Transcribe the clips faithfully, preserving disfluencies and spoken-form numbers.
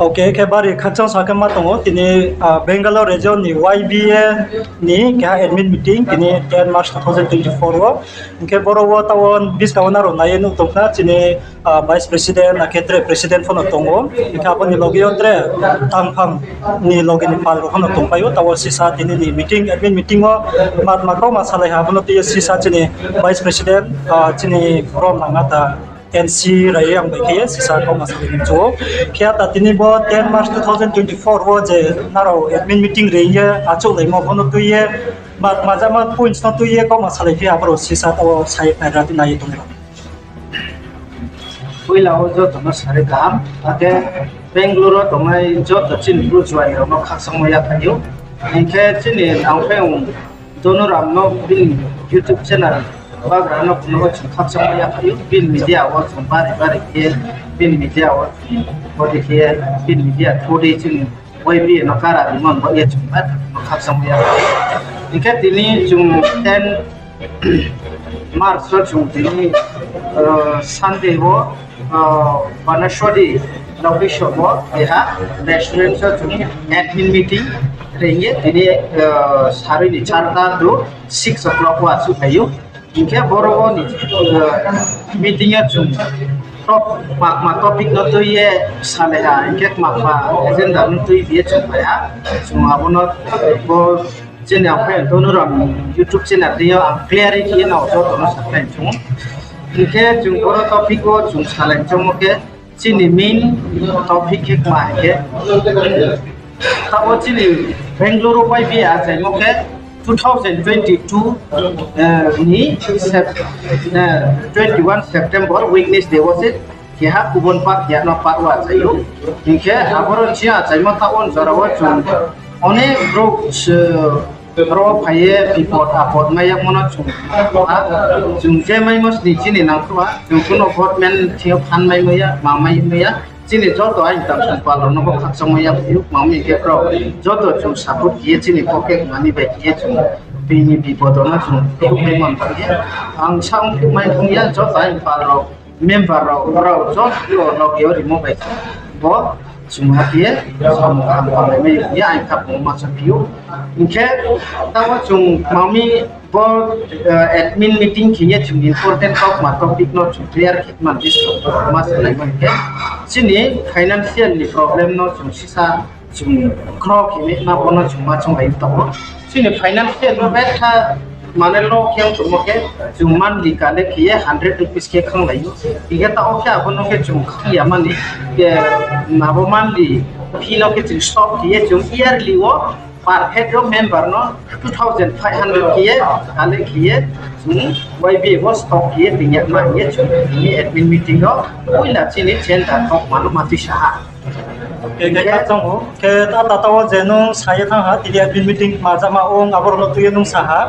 Okay, khe bari khakchang sa khe ma tong ou, tini, ah, Bangalore region ni Y B A ni keha admin meeting, tini ten March two thousand twenty-four wo. Hing khe boro wo taoh wo buskang wo nrao nai ye nuh tong khna, chini, ah, vice president, akhe tre president pho no tong ou. Hing khe abo ni loge yo tre tangphang ni loge ni pal rao pho no tongpai ou. Taoh wo sisa tini ni meeting, admin meeting wo matma kauma salai ha, abo no tui ye sisa chini vice president, ah, chini brom nang ata N C Rayang bai khe ye sisa kauma salai ni chu. Khe ata tini bo ten March two thousand twenty-four wo je nrao admin meeting reing ye achouhlaimo bo no tui ye, ma-, majama points no tui ye kauma salai phi ha, abo rao sisa taoh wo sa ye phai ra di nai ye tong rao. Poila wo joto no sari kaham, akhe Bangalore wo tongnai joto chini Bru juai rao no khakchangmo yaphai ou. Hing khe chini nangphaiyong Donoram no bini YouTube channel bagra no phnuh wo chung khakchangmo yaphai ou, bini media wo chung bari bari khe, bini media wo chung body khe, bini media through di chini Y B A no kara rimo ni baoh ye chung bari no khakchangmo yaphai ou. Hing khe tini chung ten March wo chung tini, eh, Sunday wo, eh, Banaswadi location wo keha restaurant wo chung admin meeting reing ye tini, eh, sarui ni charta to six o'clock wo achouhphai ou. Hing khe boro wo ni, eh, meeting yo chung top, kma kma topic no tui ye salai ha, hing khe kma kma agenda no tui ye chung phai ha. Chung abo no, eh, bo chini ang phai Donoram YouTube channel deing yo ang clear khe ye nrao joto no sakhlai chung. Hing khe chung boro topic wo chung salai chongmo khe chini main topic khe kma hing khe, taoh wo chini Bangalore Y B A achaimo khe two thousand twenty-two, eh, ni Sep-, eh, twenty-one September Wednesday wo se keha kubun part keha no part wo achai ou. Hing khe aboro chini achaimo taoh wo jora wo chung onek brouh se ro phai ye bipod apod mai yagmo no chung, ha, chung je maimo sni chini nangkhruh ha, chung kuno government thing yo phan mai mai ya, ma mai mai ya, chini joto aini tangsong pal rao no bo khakchangmo yaphai ou, ma mi khe brao joto chung support khe ye chini pocket money bai khe ye chung bini bipod no chung khuhmai man bai ye. Ang sa ong khuhmai phung ya, joto aini pal rao, member rao, brao joto no khe rimo bai khe bo chung ha khe ye samung kaham khamlai mai ye aini khaphang wo ma saphi ou. Hing khe taoh wo chung ma mi bo, eh, admin meeting khe ye chung important kauma topic no chung clear khe man discuss ma salai mai khe chini financial ni problem no chung sisa chung kro khe ni ma bo no chung ma chounglai tong ou. Chini financial no betha mane low khe ong tongmo khe chung monthly collect khe ye hundred rupees khe khanglai ou. Hing khe taoh wo khe abo no khe chung khang ya mani khe abo monthly fee no khe chung stop khe ye chung yearly wo per head wo member no two thousand five hundred khe ye collect khe ye chung Y B A wo stop khe ye ting ya ma hing ye chung tini admin meeting wo poila chini chenda kok ma no ma tuisa ha. Khe, khe, khe, khe, chung, khe, ta, ta, taoh wo je nung sa ye thanng ha, tini admin meeting majama ong, aboro no tui ye nung sa ha.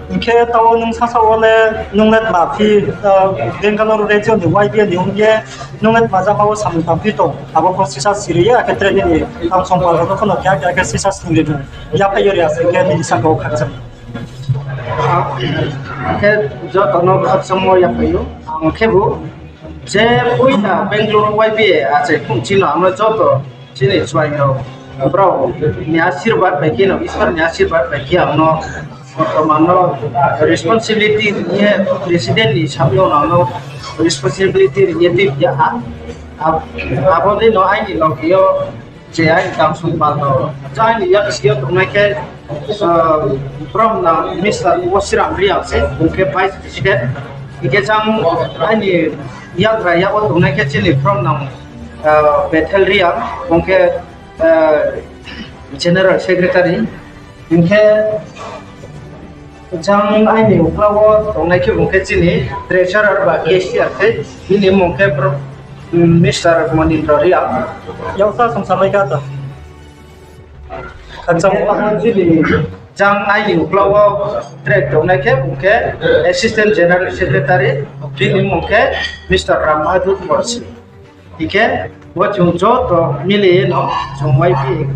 Hing khe taoh wo nung sasa wo le, nung le tma phi, ah, Bangalore region ni Y B A ni ong ye, nung le tma jama wo samung tang phi tong, abo pho sisa siri ye, akhe tre nini tangsong pal rao no pho no khe, akhe, akhe sisa siri ye, yaphai yo ri ase, khe nini saka wo khakchang. Khe joto no khakchangmo yaphai ou, ang khebu, je poila Bangalore Y B A achai phung chini ang no joto chini chuai rao, brao ni asirbad bai khe no, Isor ni asirbad bai khe ang no, bortoman no responsibility ri ye, president ni sab yo ang no responsibility ri ye tip ya ha. Ab-, abo dei no aini loge yo je aini tangsong pal no, je aini yaksi yo tongnai khe, ah, brom na Mister Wosiram Reang se, bung khe vice president. Hing khe jang aini yagra yak wo tongnai khe chini brom nang, ah, Bethel Reang, bung khe, ah, general secretary. Hing khe jang aini uklau wo tongnai khe bung khe chini treasurer ba cashier khe, bini mmung khe bro-, Mister Monindra Reang. Yaksa songsamai kha to. Khakchang wo. Jang aini uklau wo track tongnai khe bung khe assistant general secretary, bini mmung khe Mister Ram Bahadur Borsi. Hing khe bo chung joto mili ye no chung Y B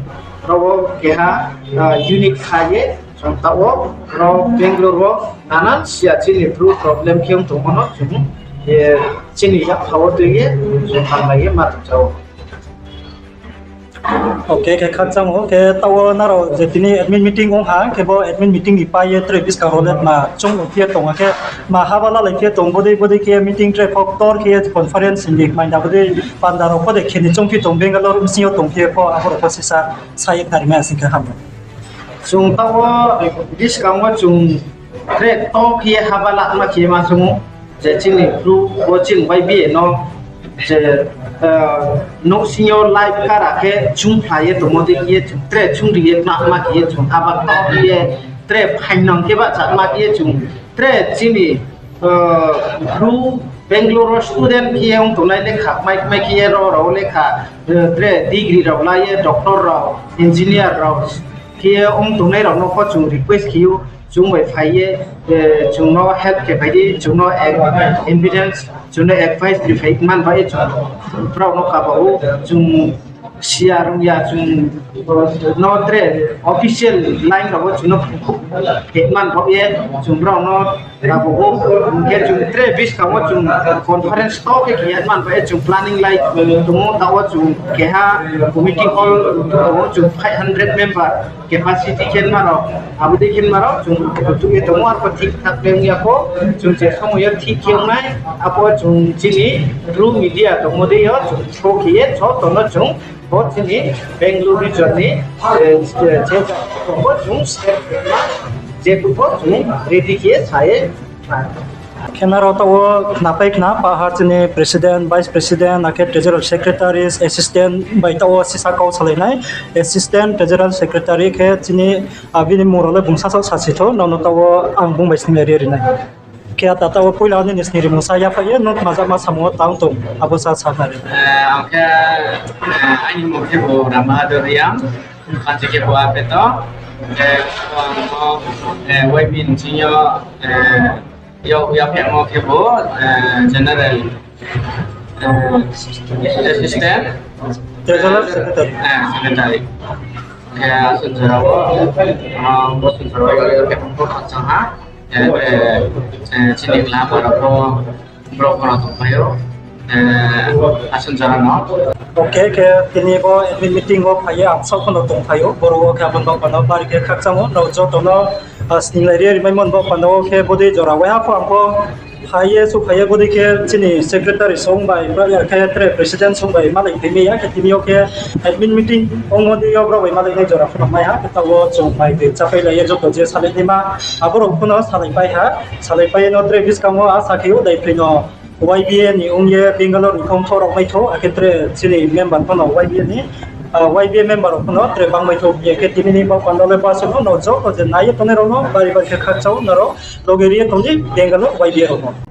A rao wo keha, ah, unit kha ye chung taoh wo ro Bangalore wo nanan sia chini Bru problem khe ong tongmo no chung, eh, chini yakpha wo tui ye chung tanglai ye ma tong jao. Okay, khe khakchangmo khe taoh wo nrao je tini admin meeting ong ha, khe bo admin meeting ni pai ye tre buskang rao le tma choung phi ye tong ha khe, tma haba lalai phi ye tong, bodei bodei khe meeting tre pho ktor khe ye conference ni mai na bodei panda rao pho de khe ni choung phi tong, Bangalore bsing yo tong phi ye pho, abo rao pho sisa sa ye khnari mai sing khe ham. Chung taoh wo buskang wo chung tre ktor khe ye haba lama khe ye ma choung ou, je chini Bru wo chini Y B A no je, nouhsing yo live kara khe choungphla ye tongmo dei khe ye chung tre choungri ye tma ma khe ye chung haba ktor khe ye tre phaingnang khe bahcha ma khe ye chung tre chini Bru Bangalore wo student khe ye ong tongnai lekha kmai kmai khe ye ro rao lekha, tre degree rao la ye doctor rao, engineer rao khe ye ong tongnai rao no pho chung request khe ou, chung bai phai ye, chung no help khe phai di, chung no evidence, chung no advice ri phai man ba ye chung brao no kaba ou, chung siya rung ya chung no tre official line rao wo chung no khe man ba ye chung brao no kaba ou, hing khe chung tre buskang wo chung conference to khe khe man ba ye chung planning lai tong ou, taoh wo chung keha committee hall tong ou, chung five hundred member capacity khe ma rao, abo dei khe ma rao chung tuh ye tong ou, arpho thik thak le ong ya pho, chung je somoi yo thik khe ong nai, apho chung chini Bru media tongmo dei yo chung show khe ye joto no chung bo chini Bangalore region ni, je bo chung step ma, je bo chung ready khe ye sa ye. Khe nrao taoh wo khnapai khna pa ha chini president, vice president, akhe treasurer, secretary, assistant bai taoh wo sisa kau salai nai. Assistant treasurer, secretary khe chini, abini mung rao le bung sasaoh sasi thou, nrao no taoh wo ang bung bai sninglai ri ri nai. Khe ata taoh wo poila nini sning rimung sa yaphai ye, nung tma jama samung wo tang tong, abo sa sa khnari. Ang khe, aini mung khe bo Ram Bahadur Reang, panchi khe bo apeto, ang no, Y B ni ching yo, yo, yaphemo khe bo, general, assistant, treasurer, secretary. Khe asun jora wo, bo sun jora wo yo khe bo khakchang ha, chini lama rao pho, brao pho no tongphai ou, asun jora no. Okay, khe tini bo admin meeting wo phai ye ang saoh pho no tongphai ou, boro wo khe abo ni baoh panda wo bari khe khakchang ou, nrao joto no, sninglai ri rimai mo ni baoh panda wo khe bodei jora waiha pho ang pho phai ye, souhphai ye, bodei khe chini secretary song bai, brao ya khe tre president song bai malai phai mai ya, khe tini yo khe admin meeting ongmo dei yo brao bai malai nai jora pho no mai ha, khe taoh wo chung mai dei chápailai ye joto je salai naima, abo rao pho no salaipai ha, salaipai ye no tre buskang wo asa khe ou daiphri no Y B A ni ong ye Bangalore ni khongtho rao mai thou, akhe tre chini member pho no Y B A ni, Y B A member rao pho no tre bang mai thou, hing ye khe tini ni baoh panda le basuh no joto je nai ye tongnai rao no bari bari khe khakchang ou, nrao loge ri ye tong di Bangalore Y B A rao no.